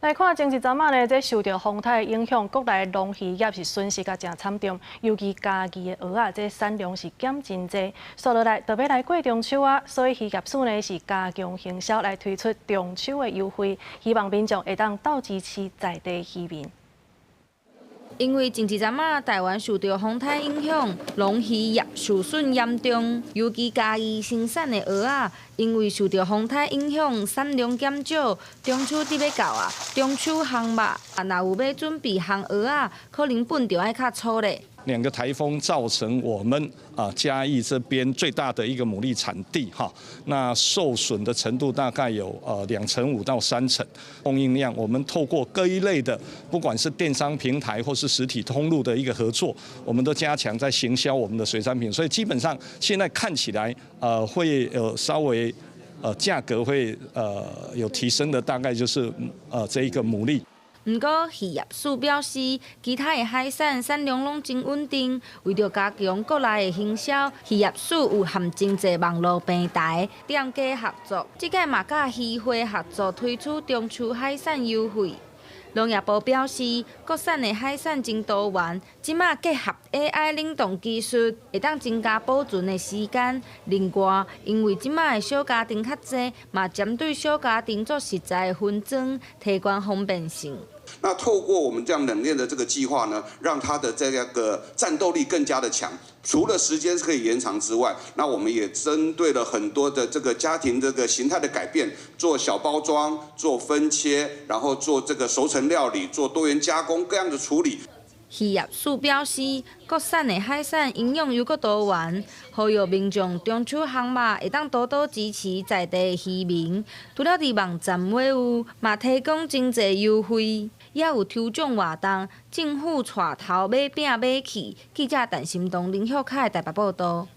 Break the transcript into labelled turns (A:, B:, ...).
A: 來看前一陣仔呢，這受著風颱影響，國內龍魚業是損失甲誠慘重，尤其嘉義的蚵仔，這產量是減真濟。紲落來就欲來過中秋啊，所以漁業署呢是加強行銷來推出中秋的優惠，希望民眾會當鬥支持在地漁民。
B: 因為前一陣仔台灣受著風颱影響，龍魚業受損嚴重，尤其嘉義生產的蚵仔，因為受著風颱影響，產量減少。中秋佇欲到啊，中秋烘肉，啊，若有欲準備烘蚵仔，可能份著愛較粗咧。
C: 兩個颱風造成我們啊嘉義這邊最大的一個牡蠣產地哈，那受損的程度大概有2.5到3成供應量。我們透過各一類的，不管是電商平台或是實體通路的一個合作，我們都加強在行銷我們的水產品，所以基本上現在看起來，會有稍微價格會有提升的，大概就是這一個牡蠣。
B: 毋過漁業署表示，其他的海產產量攏真穩定。為著加強國內的行銷，漁業署有和真濟網路平台店家合作，這擺嘛佮漁會合作推出中秋海產優惠。農業部表示，國產的海產真多元，這馬結合 AI 冷凍技術，會當增加保存的時間。另外，因為這馬的小家庭較濟，嘛針對小家庭做食材的分裝，提懸方便性。
D: 那透過我們這樣冷鏈的這個計劃呢，讓它的這個戰鬥力更加的強。除了時間可以延長之外，那我們也針對了很多的這個家庭這個形態的改變，做小包裝、做分切，然後做這個熟成料理、做多元加工各樣的處理。
B: 漁業署表示，國產的海產營養猶閣多元，呼籲民眾中秋烘肉會當多多支持在地漁民。除了佇網站買有，嘛提供真濟優惠，也有抽獎活動，政府帶頭買餅買去。記者陳心東、林秀凱台北報導。